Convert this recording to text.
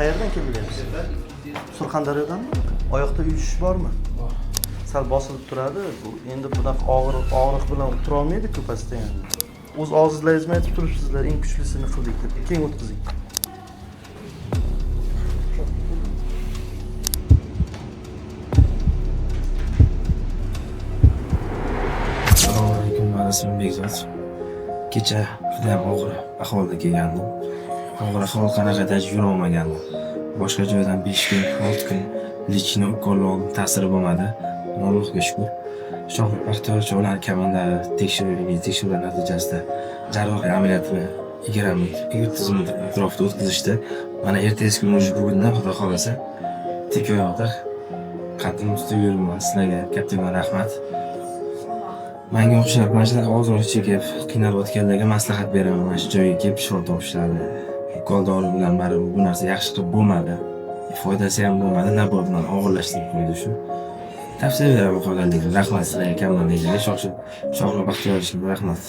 Qayerdan kelyapsiz? Surxondaryodanmi? Oyoqda uyushish bormi? Bor. Sal bosilib turadi. Bu endi bunaqa og'ir og'riq bilan turolmaydi-ku постоянно. O'z og'zingizdan aytib turibsizlar, eng kuchlisini qildik deb. Keyin o'tkazing. Assalomu alaykum, mani ismim Bekzod. Kecha judayam og'ir ahvolda kelgandim. Og'ir ahvol qanaqa даже yurolmagandim. Boshqa joydan 5 kun, 6 kun лечение ukol oldim, ta'siri bo'lmadi. Allohga shukur. Shohruh Baxtiyorovich ular komandalari tekshiruvlar natijasida jarrohlik amaliyotini 20 atrofida o'tkazishdi. Mana ertasi kuni уже bugundan, xudo xohlasa, tik oyoqda qaddim ustida yuribman. Sizlarga kattakon rahmat. Manga o'xshab mana shunaqa ozor chekib qiynalayotganlarga maslahat beraman, mana shu joyga kelib shifo topishlari. Ukol dori bilan baribir bu narsa yaxshi qilib bo'lmadi. Foydasi ham bo'lmadi, наоборот, og'irlashtirib qo'ydi shu. Tavsiya beraman qolganlarga. Rahmat sizlarga, komandangizga, Shohruh Baxtiyorovichga rahmat.